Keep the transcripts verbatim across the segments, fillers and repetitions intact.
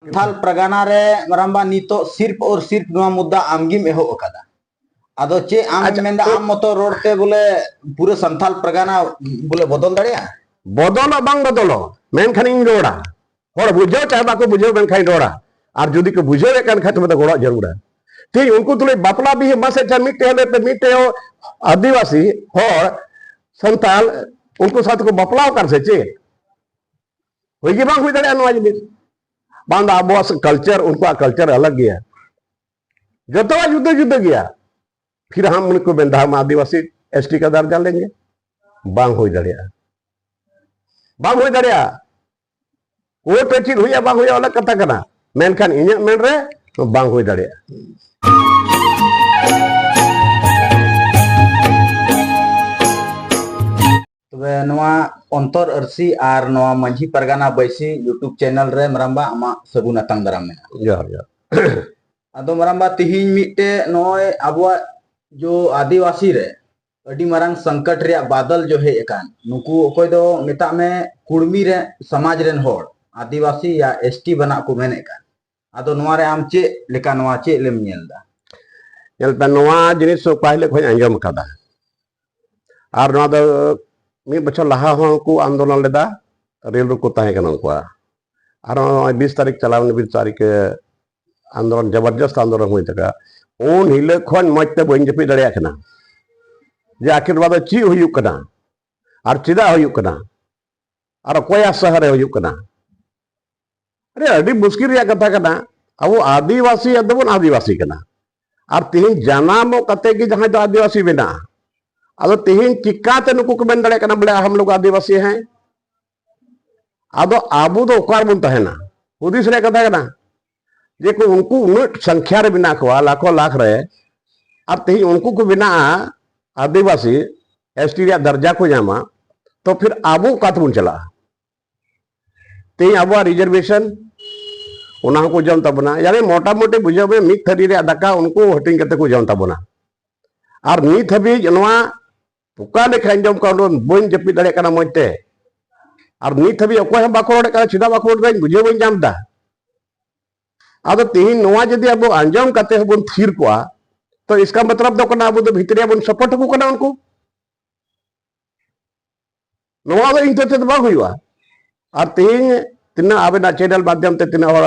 ᱥᱟᱱᱛᱷᱟᱞ ᱯᱨᱟᱜᱟᱱᱟ ᱨᱮ ᱢᱟᱨᱟᱢᱵᱟ ᱱᱤᱛᱚᱜ ᱥᱤᱨᱯ ᱚᱨ ᱥᱤᱨᱯ ᱱᱚᱣᱟ ᱢᱩᱫᱽᱫᱟ ᱟᱢᱜᱮᱢ ᱮᱦᱚᱵ ᱟᱠᱟᱫᱟ᱾ ᱟᱫᱚ ᱪᱮᱫ ᱟᱢᱮᱢ ᱟᱪᱪᱷᱟ, ᱢᱮᱱᱫᱟ, ᱛᱚ ᱟᱢ ᱢᱚᱛᱚ ᱨᱚᱲ ᱛᱮ ᱵᱚᱞᱮ ᱯᱩᱨᱟᱹ ᱥᱟᱱᱛᱷᱟᱞ ᱯᱨᱟᱜᱟᱱᱟ ᱵᱚᱞᱮ ᱵᱚᱫᱚᱞ ᱫᱟᱲᱮᱭᱟᱜᱼᱟ? ᱵᱚᱫᱚᱞᱚᱜ ᱵᱟᱝ ᱵᱚᱫᱚᱞᱚᱜ, ᱢᱮᱱᱠᱷᱟᱱ ᱤᱧ ᱨᱚᱲᱟ᱾ ᱦᱚᱲ ᱵᱩᱡᱷᱟᱹᱣ ᱪᱟᱦᱮ ᱵᱟᱠᱚ ᱵᱩᱡᱷᱟᱹᱣ, ᱢᱮᱱᱠᱷᱟᱱ ᱤᱧ ᱨᱚᱲᱟ᱾ ᱟᱨ ᱡᱩᱫᱤ ᱠᱚ ᱵᱩᱡᱷᱟᱹᱣᱮᱫ ᱠᱟᱱ ᱠᱷᱟᱡ, ᱛᱚᱵᱮ ᱫᱚ ᱜᱚᱲᱚ ᱡᱟᱹᱨᱩᱲᱟ᱾ ᱛᱮᱦᱮᱧ ᱩᱱᱠᱩ ᱛᱩᱞᱩᱡ ᱵᱟᱯᱞᱟ ᱵᱤᱦᱟᱹ ᱢᱟᱥᱮ ᱪᱮ ᱢᱤᱫᱴᱮᱡ ᱦᱚᱲ ᱛᱮ ᱢᱤᱫᱴᱮᱡ ᱦᱚᱲ ᱟᱹᱫᱤᱵᱟᱹᱥᱤ ᱦᱚᱲ ᱥᱟᱱᱛᱟᱲ ᱩᱱᱠᱩ ᱥᱟᱶ ᱛᱮᱠᱚ ᱵᱟᱯᱞᱟ ᱟᱠᱟᱱ ᱥᱮ ᱪᱮᱫ? ᱦᱩᱭ ᱜᱮ ᱵᱟᱝ ᱦᱩᱭ ᱫᱟᱲᱮᱭᱟᱜᱼᱟ ᱱᱚᱣᱟ ᱡᱤᱱᱤᱥ᱾ ᱵᱟᱝ ᱫᱚ ᱟᱵᱚᱣᱟᱜ ᱠᱟᱞᱪᱟᱨ, ᱩᱱᱠᱩᱣᱟᱜ ᱠᱟᱞᱪᱟᱨ ᱟᱞᱟᱜᱽ ᱜᱮᱭᱟ, ᱡᱚᱛᱚᱣᱟᱜ ᱡᱩᱫᱟᱹ ᱡᱩᱫᱟᱹ ᱜᱮᱭᱟ᱾ ᱯᱷᱤᱨ ᱦᱟᱢ ᱩᱱᱠᱩ ᱢᱮᱱᱫᱟ ᱦᱟᱢ ᱟᱹᱫᱤᱵᱟᱹᱥᱤ ᱮᱥ ᱴᱤ ᱠᱟ ᱫᱟᱨᱡᱟ ᱞᱮᱝᱜᱮ, ᱵᱟᱝ ᱦᱩᱭ ᱫᱟᱲᱮᱭᱟᱜᱼᱟ, ᱵᱟᱝ ᱦᱩᱭ ᱫᱟᱲᱮᱭᱟᱜᱼᱟ᱾ ᱠᱳᱨᱴ ᱨᱮ ᱪᱮᱫ ᱦᱩᱭᱩᱜᱼᱟ ᱵᱟᱝ ᱦᱩᱭᱩᱜᱼᱟ ᱚᱱᱟ ᱠᱟᱛᱷᱟ ᱠᱟᱱᱟ, ᱢᱮᱱᱠᱷᱟᱱ ᱤᱧᱟᱹᱜ ᱢᱮᱱ ᱨᱮ ᱵᱟᱝ ᱦᱩᱭ ᱫᱟᱲᱮᱭᱟᱜᱼᱟ᱾ ᱛᱚᱵᱮ ᱱᱚᱣᱟ ᱚᱱᱛᱚᱨ ᱟᱹᱨᱥᱤ ᱟᱨ ᱱᱚᱣᱟ ᱢᱟᱹᱡᱷᱤ ᱯᱟᱨᱜᱟᱱᱟ ᱵᱟᱹᱭᱥᱤ YouTube ᱪᱮᱱᱮᱞ ᱨᱮ ᱢᱟᱨᱟᱢᱵᱟ ᱟᱢᱟᱜ ᱥᱟᱹᱜᱩᱱ ᱟᱛᱟᱝ ᱫᱟᱨᱟᱢ ᱢᱮᱱᱟᱜᱼᱟ᱾ ᱡᱚᱦᱟᱨ, ᱡᱚᱦᱟᱨ᱾ ᱟᱫᱚ ᱢᱟᱨᱟᱢᱵᱟ, ᱛᱤᱦᱤᱧ ᱢᱤᱫᱴᱮᱡ ᱱᱚᱜᱼᱚᱭ ᱟᱵᱚᱣᱟᱜ ᱡᱚ ᱟᱹᱫᱤᱵᱟᱹᱥᱤ ᱨᱮ ᱟᱹᱰᱤ ᱢᱟᱨᱟᱝ ᱥᱚᱝᱠᱚᱴ ᱨᱮᱭᱟᱜ ᱵᱟᱫᱚᱞ ᱡᱚ ᱦᱮᱡ ᱟᱠᱟᱱ, ᱱᱩᱠᱩ ᱚᱠᱚᱭ ᱫᱚ ᱢᱮᱛᱟᱜ ᱢᱮ ᱠᱩᱲᱢᱤ ᱨᱮ ᱥᱚᱢᱟᱡᱽ ᱨᱮᱱ ᱦᱚᱲ, ᱟᱹᱫᱤᱵᱟᱹᱥᱤ ᱭᱟ ᱮᱥ ᱴᱤ ᱵᱟᱱᱟᱜ ᱠᱚ ᱢᱮᱱᱮᱫ ᱠᱟᱱ, ᱟᱫᱚ ᱱᱚᱣᱟ ᱨᱮ ᱟᱢ ᱪᱮᱫ ᱞᱮᱠᱟ, ᱱᱚᱣᱟ ᱪᱮᱫ ᱞᱮᱢ ᱧᱮᱞ ᱮᱫᱟ? ᱧᱮᱞ ᱯᱮ, ᱱᱚᱣᱟ ᱡᱤᱱᱤᱥ ᱚᱠᱟ ᱦᱤᱞᱳᱜ ᱠᱷᱚᱱ ᱟᱸᱡᱚᱢ ᱟᱠᱟᱫᱟ, ᱟᱨ ᱱᱚᱣᱟ ᱫᱚ ᱢᱤᱫ ᱵᱚᱪᱷᱚᱨ ᱞᱟᱦᱟ ᱦᱚᱸ ᱠᱚ ᱟᱱᱫᱳᱞᱚᱱ ᱞᱮᱫᱟ, ᱨᱮᱞ ᱨᱳᱠ ᱠᱚ ᱛᱟᱦᱮᱸ ᱠᱟᱱᱟ ᱩᱱᱠᱩᱣᱟᱜ᱾ ᱟᱨ ᱱᱚᱜᱼᱚᱭ ᱵᱤᱥ ᱛᱟᱹᱨᱤᱠᱷ, ᱪᱟᱞᱟᱣ ᱮᱱ ᱵᱤᱥ ᱛᱟᱹᱨᱤᱠᱷ ᱟᱱᱫᱳᱞᱚᱱ, ᱡᱚᱵᱚᱨᱡᱚᱥᱛ ᱟᱱᱫᱳᱞᱚᱱ ᱦᱩᱭ ᱛᱟᱠᱚᱣᱟ᱾ ᱩᱱ ᱦᱤᱞᱳᱜ ᱠᱷᱚᱱ ᱢᱚᱡᱽ ᱛᱮ ᱵᱟᱹᱧ ᱡᱟᱹᱯᱤᱫ ᱫᱟᱲᱮᱭᱟᱜ ᱠᱟᱱᱟ ᱡᱮ ᱟᱹᱠᱷᱤᱨ ᱱᱚᱣᱟ ᱫᱚ ᱪᱮᱫ ᱦᱩᱭᱩᱜ ᱠᱟᱱᱟ ᱟᱨ ᱪᱮᱫᱟᱜ ᱦᱩᱭᱩᱜ ᱠᱟᱱᱟ ᱟᱨ ᱚᱠᱚᱭᱟᱜ ᱥᱟᱦᱟᱨᱮ ᱦᱩᱭᱩᱜ ᱠᱟᱱᱟ᱾ ᱟᱨᱮ, ᱟᱹᱰᱤ ᱢᱩᱥᱠᱤᱞ ᱨᱮᱭᱟᱜ ᱠᱟᱛᱷᱟ ᱠᱟᱱᱟ᱾ ᱟᱵᱚ ᱟᱹᱫᱤᱵᱟᱹᱥᱤ ᱟᱫᱚᱵᱚᱱ ᱟᱹᱫᱤᱵᱟᱹᱥᱤ ᱠᱟᱱᱟ, ᱟᱨ ᱛᱮᱦᱮᱧ ᱡᱟᱱᱟᱢᱚᱜ ᱠᱟᱛᱮ ᱜᱮ ᱡᱟᱦᱟᱸᱭ ᱫᱚ ᱟᱹᱫᱤᱵᱟᱹᱥᱤ ᱢᱮᱱᱟᱜᱼᱟ, ᱟᱫᱚ ᱛᱮᱦᱮᱧ ᱪᱤᱠᱟᱛᱮ ᱱᱩᱠᱩ ᱠᱚ ᱢᱮᱱ ᱫᱟᱲᱮᱭᱟᱜ ᱠᱟᱱᱟ ᱵᱚᱞᱮ ᱦᱟᱢ ᱞᱳᱜ ᱟᱹᱫᱤᱵᱟᱹᱥᱤ ᱦᱮᱸ? ᱟᱫᱚ ᱟᱵᱚ ᱫᱚ ᱚᱠᱟ ᱨᱮᱵᱚᱱ ᱛᱟᱦᱮᱱᱟ? ᱦᱩᱫᱤᱥ ᱨᱮᱭᱟᱜ ᱠᱟᱛᱷᱟ ᱠᱟᱱᱟ ᱡᱮ ᱠᱚ ᱩᱱᱠᱩ ᱩᱱᱟᱹᱜ ᱥᱚᱝᱠᱷᱟ ᱨᱮ ᱢᱮᱱᱟᱜ ᱠᱚᱣᱟ, ᱞᱟᱠᱷᱚ ᱞᱟᱠᱷ ᱨᱮ, ᱟᱨ ᱛᱮᱦᱮᱧ ᱩᱱᱠᱩ ᱠᱚ ᱵᱮᱱᱟᱜᱼᱟ ᱟᱹᱫᱤᱵᱟᱹᱥᱤ, ᱮᱥ ᱴᱤ ᱨᱮᱭᱟᱜ ᱫᱟᱨᱡᱟ ᱠᱚ ᱧᱟᱢᱟ, ᱛᱚ ᱯᱷᱤᱨ ᱟᱵᱚ ᱚᱠᱟ ᱛᱮᱵᱚᱱ ᱪᱟᱞᱟᱜᱼᱟ? ᱛᱮᱦᱮᱧ ᱟᱵᱚᱣᱟᱜ ᱨᱤᱡᱟᱨᱵᱷᱮᱥᱚᱱ, ᱚᱱᱟ ᱦᱚᱸᱠᱚ ᱡᱚᱢ ᱛᱟᱵᱚᱱᱟ᱾ ᱭᱟᱱᱤ ᱢᱚᱴᱟᱢᱩᱴᱤ ᱵᱩᱡᱷᱟᱹᱣ ᱢᱮ, ᱢᱤᱫ ᱛᱷᱟᱹᱨᱤ ᱨᱮᱭᱟᱜ ᱫᱟᱠᱟ ᱩᱱᱠᱩ ᱦᱟᱹᱴᱤᱧ ᱠᱟᱛᱮ ᱠᱚ ᱡᱚᱢ ᱛᱟᱵᱚᱱᱟ᱾ ᱟᱨ ᱱᱤᱛ ᱦᱟᱹᱵᱤᱡ ᱱᱚᱣᱟ ᱚᱠᱟ ᱞᱮᱠᱟᱧ ᱟᱸᱡᱚᱢ ᱠᱟᱜ, ᱩᱱᱟᱹᱜ ᱵᱟᱹᱧ ᱡᱟᱹᱯᱤᱫ ᱫᱟᱲᱮᱭᱟᱜ ᱠᱟᱱᱟ ᱢᱚᱡᱽ ᱛᱮ᱾ ᱟᱨ ᱱᱤᱛ ᱦᱟᱹᱵᱤᱡ ᱚᱠᱚᱭ ᱦᱚᱸ ᱵᱟᱠᱚ ᱨᱚᱲᱮᱫ ᱠᱟᱱᱟ, ᱪᱮᱫᱟᱜ ᱵᱟᱠᱚ ᱨᱚᱲ ᱮᱫᱟ, ᱤᱧ ᱵᱩᱡᱷᱟᱹᱣ ᱵᱟᱹᱧ ᱧᱟᱢ ᱮᱫᱟ᱾ ᱟᱫᱚ ᱛᱮᱦᱮᱧ ᱱᱚᱣᱟ ᱡᱩᱫᱤ ᱟᱵᱚ ᱟᱸᱡᱚᱢ ᱠᱟᱛᱮ ᱦᱚᱸᱵᱚᱱ ᱛᱷᱤᱨ ᱠᱚᱜᱼᱟ, ᱛᱚ ᱤᱥᱠᱟ ᱢᱚᱛᱞᱚᱵ ᱫᱚ ᱠᱟᱱᱟ ᱟᱵᱚ ᱫᱚ ᱵᱷᱤᱛᱨᱤᱭᱟ ᱵᱚᱱ ᱥᱟᱯᱳᱨᱴ ᱟᱠᱚ ᱠᱟᱱᱟ ᱩᱱᱠᱩ᱾ ᱱᱚᱣᱟ ᱫᱚ ᱤᱧ ᱛᱮ ᱫᱚ ᱵᱟᱝ ᱦᱩᱭᱩᱜᱼᱟ᱾ ᱟᱨ ᱛᱮᱦᱮᱧ ᱛᱤᱱᱟᱹᱜ ᱟᱵᱮᱱᱟᱜ ᱪᱮᱱᱮᱞ ᱢᱟᱫᱽᱫᱷᱚᱢ ᱛᱮ ᱛᱤᱱᱟᱹᱜ ᱦᱚᱲ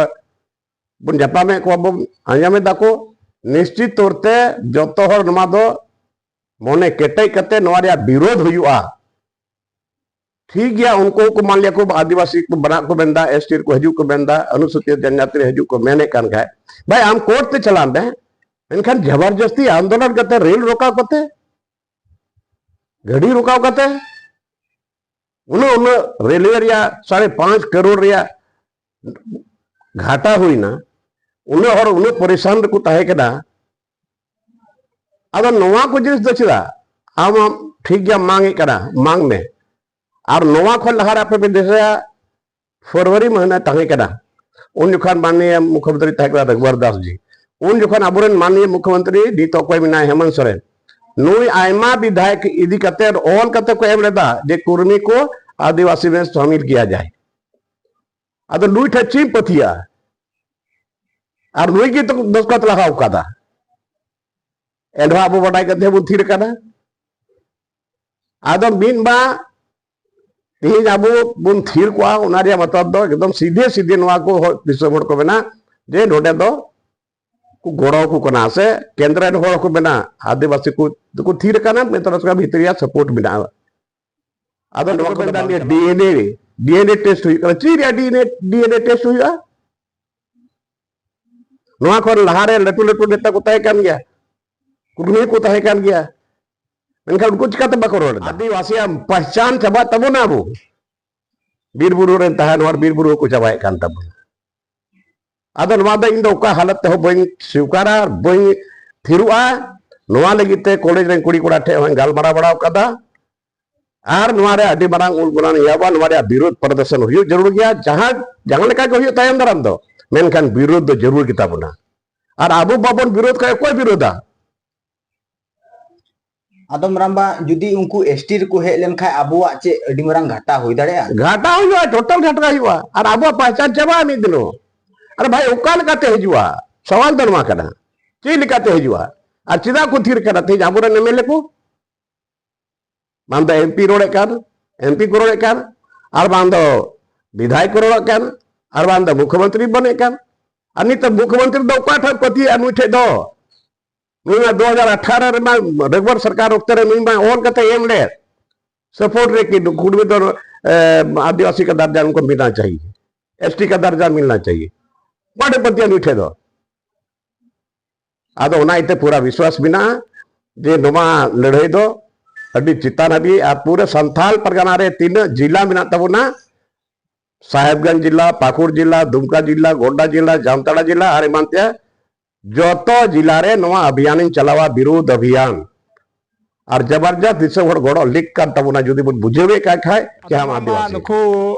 ᱵᱚᱱ ᱧᱟᱯᱟᱢᱮᱫ ᱠᱚᱣᱟ, ᱵᱚᱱ ᱟᱸᱡᱚᱢᱮᱫᱟ ᱠᱚ, ᱱᱤᱥᱪᱤᱛ ᱛᱚᱨ ᱛᱮ ᱡᱚᱛᱚ ᱦᱚᱲ ᱱᱚᱣᱟ ᱫᱚ ᱢᱚᱱᱮ ᱠᱮᱴᱮᱡ ᱠᱟᱛᱮ ᱱᱚᱣᱟ ᱨᱮᱭᱟᱜ ᱵᱤᱨᱳᱫᱷ ᱦᱩᱭᱩᱜᱼᱟ᱾ ᱴᱷᱤᱠ ᱜᱮᱭᱟ, ᱩᱱᱠᱩ ᱠᱚ ᱢᱟᱱ ᱞᱤᱭᱟ ᱠᱚ ᱟᱹᱫᱤᱵᱟᱹᱥᱤ ᱠᱚ ᱵᱟᱱᱟᱜ ᱠᱚ ᱢᱮᱱᱫᱟ, ᱮᱥ ᱴᱤ ᱠᱚ ᱦᱤᱡᱩᱜ ᱠᱚ ᱢᱮᱱᱫᱟ, ᱚᱱᱩᱥᱩᱪᱤᱛ ᱡᱟᱱᱡᱟᱛᱤ ᱨᱮ ᱦᱤᱡᱩᱜ ᱠᱚ ᱢᱮᱱᱮᱫ ᱠᱟᱱ ᱠᱷᱟᱡ, ᱵᱷᱟᱭ ᱟᱢ ᱠᱳᱨᱴ ᱛᱮ ᱪᱟᱞᱟᱜ ᱢᱮ, ᱢᱮᱱᱠᱷᱟᱱ ᱡᱟᱵᱟᱨᱡᱚᱥᱛᱤ ᱟᱱᱫᱳᱞᱚᱱ ᱠᱟᱛᱮ, ᱨᱮᱞ ᱨᱚᱠᱟᱣ ᱠᱟᱛᱮ, ᱜᱟᱹᱰᱤ ᱨᱚᱠᱟᱣ ᱠᱟᱛᱮ, ᱩᱱᱟᱹᱜ ᱩᱱᱟᱹᱜ ᱨᱮᱞᱣᱮ ᱨᱮᱭᱟᱜ ᱥᱟᱲᱮ ᱯᱟᱸᱪ ᱠᱟᱨᱳᱲ ᱨᱮᱭᱟᱜ ᱜᱷᱟᱴᱟ ᱦᱩᱭᱱᱟ, ᱩᱱᱟᱹᱜ ᱦᱚᱲ ᱩᱱᱟᱹᱜ ᱯᱚᱨᱤᱥᱟᱱ ᱨᱮᱠᱚ ᱛᱟᱦᱮᱸ ᱠᱟᱱᱟ᱾ ᱟᱫᱚ ᱱᱚᱣᱟ ᱠᱚ ᱡᱤᱱᱤᱥ ᱫᱚ ᱪᱮᱫᱟᱜ? ᱟᱢ ᱟᱢ ᱴᱷᱤᱠ ᱜᱮᱭᱟ, ᱢᱟᱝ ᱮᱫ ᱠᱟᱱᱟ, ᱢᱟᱝ ᱢᱮ᱾ ᱟᱨ ᱱᱚᱣᱟ ᱠᱷᱚᱱ ᱞᱟᱦᱟ ᱨᱮ ᱟᱯᱮ ᱯᱮ ᱫᱤᱥᱟᱹᱭᱟ, ᱯᱷᱮᱵᱽᱨᱩᱣᱟᱨᱤ ᱢᱟᱹᱦᱱᱟᱹ ᱛᱟᱦᱮᱸ ᱠᱟᱱᱟ, ᱩᱱ ᱡᱚᱠᱷᱚᱱ ᱢᱟᱱᱱᱤᱭᱟ ᱢᱩᱠᱷᱭᱚᱢᱚᱱᱛᱨᱤ ᱛᱟᱦᱮᱸ ᱠᱟᱱᱟ ᱨᱚᱜᱷᱩᱵᱟᱨ ᱫᱟᱥ ᱡᱤ᱾ ᱩᱱ ᱡᱚᱠᱷᱚᱱ ᱟᱵᱚᱨᱮᱱ ᱢᱟᱱᱱᱤᱭᱟ ᱢᱩᱠᱷᱭᱚᱢᱚᱱᱛᱨᱤ ᱱᱤᱛ ᱚᱠᱚᱭ ᱢᱮᱱᱟᱭ, ᱦᱮᱢᱚᱱᱛ ᱥᱚᱨᱮᱱ, ᱱᱩᱭ ᱟᱭᱢᱟ ᱵᱤᱫᱷᱟᱭᱚᱠ ᱤᱫᱤ ᱠᱟᱛᱮ ᱚᱞ ᱠᱟᱛᱮ ᱠᱚ ᱮᱢ ᱞᱮᱫᱟ ᱡᱮ ᱠᱩᱨᱢᱤ ᱠᱚ ᱟᱹᱫᱤᱵᱟᱹᱥᱤ ᱢᱮ ᱥᱟᱢᱤᱞ ᱠᱤᱭᱟ ᱡᱟᱭ᱾ ᱟᱫᱚ ᱱᱩᱭ ᱴᱷᱮᱱ ᱪᱮᱫ ᱯᱟᱹᱛᱭᱟᱹᱜᱼᱟ? ᱟᱨ ᱱᱩᱭ ᱜᱮ ᱛᱚ ᱫᱚᱥᱠᱚᱛ ᱞᱟᱜᱟᱣ ᱠᱟᱫᱟ᱾ ᱮᱱᱨᱮᱦᱚᱸ ᱟᱵᱚ ᱵᱟᱰᱟᱭ ᱠᱟᱛᱮ ᱵᱚᱱ ᱛᱷᱤᱨ ᱠᱟᱱᱟ᱾ ᱟᱫᱚ ᱢᱤᱫ ᱢᱟ ᱛᱮᱦᱮᱧ ᱟᱵᱚ ᱵᱚᱱ ᱛᱷᱤᱨ ᱠᱚᱜᱼᱟ, ᱚᱱᱟ ᱨᱮᱭᱟᱜ ᱢᱚᱛᱞᱚᱵ ᱫᱚ ᱮᱠᱫᱚᱢ ᱥᱤᱫᱷᱮ ᱥᱤᱫᱷᱮ ᱱᱚᱣᱟ ᱠᱚ ᱦᱚᱲ, ᱫᱤᱥᱚᱢ ᱦᱚᱲ ᱠᱚ ᱢᱮᱱᱟ ᱡᱮ ᱱᱚᱰᱮ ᱫᱚ ᱠᱚ ᱜᱚᱲᱚ ᱟᱠᱚ ᱠᱟᱱᱟ, ᱥᱮ ᱠᱮᱱᱫᱨᱚ ᱨᱮᱱ ᱦᱚᱲ ᱠᱚ ᱢᱮᱱᱟ ᱟᱹᱫᱤᱵᱟᱹᱥᱤ ᱠᱚ ᱫᱚᱠᱚ ᱛᱷᱤᱨ ᱠᱟᱱᱟ, ᱢᱮᱱᱛᱮ ᱵᱷᱤᱛᱨᱤᱭᱟ ᱥᱟᱯᱳᱨᱴ ᱢᱮᱱᱟᱜᱼᱟ᱾ ᱟᱫᱚ ᱱᱚᱣᱟ ᱠᱚ ᱢᱮᱱᱫᱟ ᱰᱤ ᱮᱱ ᱮ, ᱰᱤ ᱮᱱ ᱮ ᱴᱮᱥᱴ ᱦᱩᱭᱩᱜ ᱠᱟᱱᱟ᱾ ᱪᱮᱫ ᱨᱮᱭᱟᱜ ᱰᱤ ᱮᱱ ᱮ, ᱰᱤ ᱮᱱ ᱮ ᱴᱮᱥᱴ ᱦᱩᱭᱩᱜᱼᱟ? ᱱᱚᱣᱟ ᱠᱷᱚᱱ ᱞᱟᱦᱟᱨᱮ ᱞᱟᱹᱴᱩ ᱞᱟᱹᱴᱩ ᱱᱮᱛᱟ ᱠᱚ ᱛᱟᱦᱮᱸ ᱠᱟᱱ ᱜᱮᱭᱟ, ᱠᱩᱲᱢᱤ ᱠᱚ ᱛᱟᱦᱮᱸ ᱠᱟᱱ ᱜᱮᱭᱟ, ᱢᱮᱱᱠᱷᱟᱱ ᱩᱱᱠᱩ ᱪᱤᱠᱟᱛᱮ ᱵᱟᱠᱚ ᱨᱚᱲ ᱮᱫᱟ? ᱟᱹᱫᱤᱵᱟᱹᱥᱤᱭᱟᱜ ᱯᱟᱦᱪᱟᱱ ᱪᱟᱵᱟᱜ ᱛᱟᱵᱚᱱᱟ, ᱟᱵᱚ ᱵᱤᱨ ᱵᱩᱨᱩ ᱨᱮᱱ ᱛᱟᱦᱮᱱ ᱦᱚᱲ ᱵᱤᱨ ᱵᱩᱨᱩ ᱠᱚ ᱪᱟᱵᱟᱭᱮᱫ ᱠᱟᱱ ᱛᱟᱵᱚᱱᱟ᱾ ᱟᱫᱚ ᱱᱚᱣᱟ ᱫᱚ ᱤᱧ ᱫᱚ ᱚᱠᱟ ᱦᱟᱞᱚᱛ ᱛᱮᱦᱚᱸ ᱵᱟᱹᱧ ᱥᱤᱣᱠᱟᱨᱟ, ᱵᱟᱹᱧ ᱛᱷᱤᱨᱚᱜᱼᱟ᱾ ᱱᱚᱣᱟ ᱞᱟᱹᱜᱤᱫ ᱛᱮ ᱠᱚᱞᱮᱡᱽ ᱨᱮᱱ ᱠᱩᱲᱤ ᱠᱚᱲᱟ ᱴᱷᱮᱱ ᱦᱚᱸᱧ ᱜᱟᱞᱢᱟᱨᱟᱣ ᱵᱟᱲᱟᱣ ᱠᱟᱫᱟ᱾ ᱟᱨ ᱱᱚᱣᱟ ᱨᱮ ᱟᱹᱰᱤ ᱢᱟᱨᱟᱝ ᱩᱞᱜᱩᱞᱟᱱ ᱤᱭᱟᱹ ᱵᱟ, ᱱᱚᱣᱟ ᱨᱮᱭᱟᱜ ᱵᱤᱨᱳᱫᱷ ᱯᱨᱚᱫᱚᱨᱥᱚᱱ ᱦᱩᱭᱩᱜ ᱡᱟᱹᱨᱩᱲ ᱜᱮᱭᱟ, ᱡᱟᱦᱟᱸ, ᱡᱟᱦᱟᱸ ᱞᱮᱠᱟ ᱜᱮ ᱦᱩᱭᱩᱜ ᱛᱟᱭᱚᱢ ᱫᱟᱨᱟᱢ ᱫᱚ, ᱢᱮᱱᱠᱷᱟᱱ ᱵᱤᱨᱳᱫᱷ ᱫᱚ ᱡᱟᱹᱨᱩᱲ ᱜᱮᱛᱟ ᱵᱚᱱᱟ᱾ ᱟᱨ ᱟᱵᱚ ᱵᱟᱵᱚᱱ ᱵᱤᱨᱳᱫᱷ ᱠᱷᱟᱡ ᱚᱠᱚᱭ ᱵᱤᱨᱳᱫᱷᱟ? ᱟᱫᱚ ᱢᱟᱨᱟᱝᱵᱟ, ᱡᱩᱫᱤ ᱩᱱᱠᱩ ᱮᱥ ᱴᱤ ᱨᱮᱠᱚ ᱦᱮᱡ ᱞᱮᱱᱠᱷᱟᱡ ᱟᱵᱚᱣᱟᱜ ᱪᱮᱫ ᱟᱹᱰᱤ ᱢᱟᱨᱟᱝ ᱜᱷᱟᱴᱟ ᱦᱩᱭ ᱫᱟᱲᱮᱭᱟᱜᱼᱟ? ᱜᱷᱟᱴᱟ ᱦᱩᱭᱩᱜᱼᱟ, ᱴᱳᱴᱟᱞ ᱜᱷᱟᱴᱟ ᱦᱩᱭᱩᱜᱼᱟ, ᱟᱨ ᱟᱵᱚᱣᱟᱜ ᱯᱟᱦᱪᱟᱱ ᱪᱟᱵᱟᱜᱼᱟ ᱢᱤᱫ ᱫᱤᱱᱚᱜ᱾ ᱟᱨᱮ ᱵᱷᱟᱭ, ᱚᱠᱟ ᱞᱮᱠᱟᱛᱮ ᱦᱤᱡᱩᱜᱼᱟ? ᱥᱟᱣᱟᱞ ᱫᱚ ᱱᱚᱣᱟ ᱠᱟᱱᱟ, ᱪᱮᱫ ᱞᱮᱠᱟᱛᱮ ᱦᱤᱡᱩᱜᱼᱟ? ᱟᱨ ᱪᱮᱫᱟᱜ ᱠᱚ ᱛᱷᱤᱨ ᱠᱟᱱᱟ ᱛᱮᱦᱮᱧ ᱟᱵᱚᱨᱮᱱ ᱮᱢᱮᱞᱮ ᱠᱚ? ᱵᱟᱝ ᱫᱚ ᱮᱢᱯᱤ ᱨᱚᱲᱮᱫ ᱠᱟᱱ, ᱮᱢᱯᱤ ᱠᱚ ᱨᱚᱲᱮᱫ ᱠᱟᱱ, ᱟᱨ ᱵᱟᱝ ᱫᱚ ᱵᱤᱫᱷᱟᱭᱚᱠ ᱠᱚ ᱨᱚᱲᱮᱫ ᱠᱟᱱ, ᱟᱨ ᱵᱟᱝ ᱫᱚ ᱢᱩᱠᱷᱭᱚᱢᱚᱱᱛᱨᱤ ᱵᱚᱱᱮᱫ ᱠᱟᱱ᱾ ᱟᱨ ᱱᱤᱛᱚᱜ ᱢᱩᱠᱷᱭᱚᱢᱚᱱᱛᱨᱤ ᱫᱚ ᱚᱠᱟ ᱴᱷᱮᱱ ᱯᱟᱹᱛᱭᱟᱹᱜᱼᱟ ᱱᱩᱭ ᱴᱷᱮᱡ ᱫᱚ? ᱱᱩᱭ ᱢᱟ ᱫᱩ ᱦᱟᱡᱟᱨ ᱟᱴᱷᱟᱨᱚ ᱨᱮᱢᱟ ᱨᱟᱜᱷᱩᱵᱚᱨ ᱥᱚᱨᱠᱟᱨ ᱚᱠᱛᱮ ᱨᱮ ᱱᱩᱭ ᱢᱟ ᱚᱞ ᱠᱟᱛᱮ ᱮᱢ ᱞᱮᱫ, ᱥᱟᱯᱳᱨᱴ ᱨᱮ ᱠᱤ ᱠᱩᱲᱢᱤ ᱫᱚ, ᱮ, ᱟᱹᱫᱤᱵᱟᱹᱥᱤ ᱠᱟ ᱫᱟᱨᱡᱟ ᱩᱱᱠᱩ ᱢᱤᱞᱱᱟ ᱪᱟᱦᱤᱭᱮ, ᱮᱥᱴᱤ ᱠᱟ ᱫᱟᱨᱡᱟ ᱢᱤᱞᱱᱟ ᱪᱟᱦᱤᱭᱮ᱾ ᱚᱠᱟ ᱴᱷᱮᱡ ᱯᱟᱹᱛᱭᱟᱹᱜᱼᱟ ᱱᱩᱭ ᱴᱷᱮᱡ ᱫᱚ? ᱟᱫᱚ ᱚᱱᱟ ᱤᱭᱟᱹᱛᱮ ᱯᱩᱨᱟ ᱵᱤᱥᱣᱟᱥ ᱢᱮᱱᱟᱜᱼᱟ ᱡᱮ ᱱᱚᱣᱟ ᱞᱟᱹᱲᱦᱟᱹᱭ ᱫᱚ ᱟᱹᱰᱤ ᱪᱮᱛᱟᱱ ᱦᱟᱹᱵᱤᱡ ᱟᱨ ᱯᱩᱨᱟᱹ ᱥᱟᱱᱛᱟᱞ ᱯᱟᱨᱜᱟᱱᱟ ᱨᱮ ᱛᱤᱱᱟᱹᱜ ᱡᱤᱞᱟ ᱢᱮᱱᱟᱜ ᱛᱟᱵᱚᱱᱟ, ᱥᱟᱦᱮᱵᱽᱜᱚᱸᱡᱽ ᱡᱤᱞᱟ, ᱯᱟᱹᱠᱩᱲ ᱡᱤᱞᱟ, ᱫᱩᱢᱠᱟ ᱡᱤᱞᱟ, ᱜᱚᱱᱰᱟ ᱡᱤᱞᱟ, ᱡᱟᱢᱛᱟᱲᱟ ᱡᱤᱞᱟ ᱟᱨ ᱮᱢᱟᱱ ᱛᱮᱭᱟᱜ, ᱡᱚᱛᱚ ᱡᱤᱞᱟ ᱨᱮ ᱱᱚᱣᱟ ᱚᱵᱷᱤᱭᱟᱱᱤᱧ ᱪᱟᱞᱟᱣᱟ, ᱵᱤᱨᱩᱫᱷ ᱚᱵᱷᱤᱭᱟᱱ᱾ ᱟᱨ ᱡᱟᱵᱟᱨᱡᱟᱥᱛ ᱫᱤᱥᱚᱢ ᱦᱚᱲ ᱜᱚᱲᱚ ᱞᱤᱠ ᱠᱟᱱ ᱛᱟᱵᱚᱱᱟ, ᱡᱩᱫᱤ ᱵᱚᱱ ᱵᱩᱡᱷᱟᱹᱣᱮᱫ ᱠᱟᱱ ᱠᱷᱟᱡ ᱡᱮ ᱟᱢ ᱟᱫᱚ ᱢᱟ ᱟᱹᱫᱤᱵᱟᱹᱥᱤ᱾ ᱱᱩᱠᱩ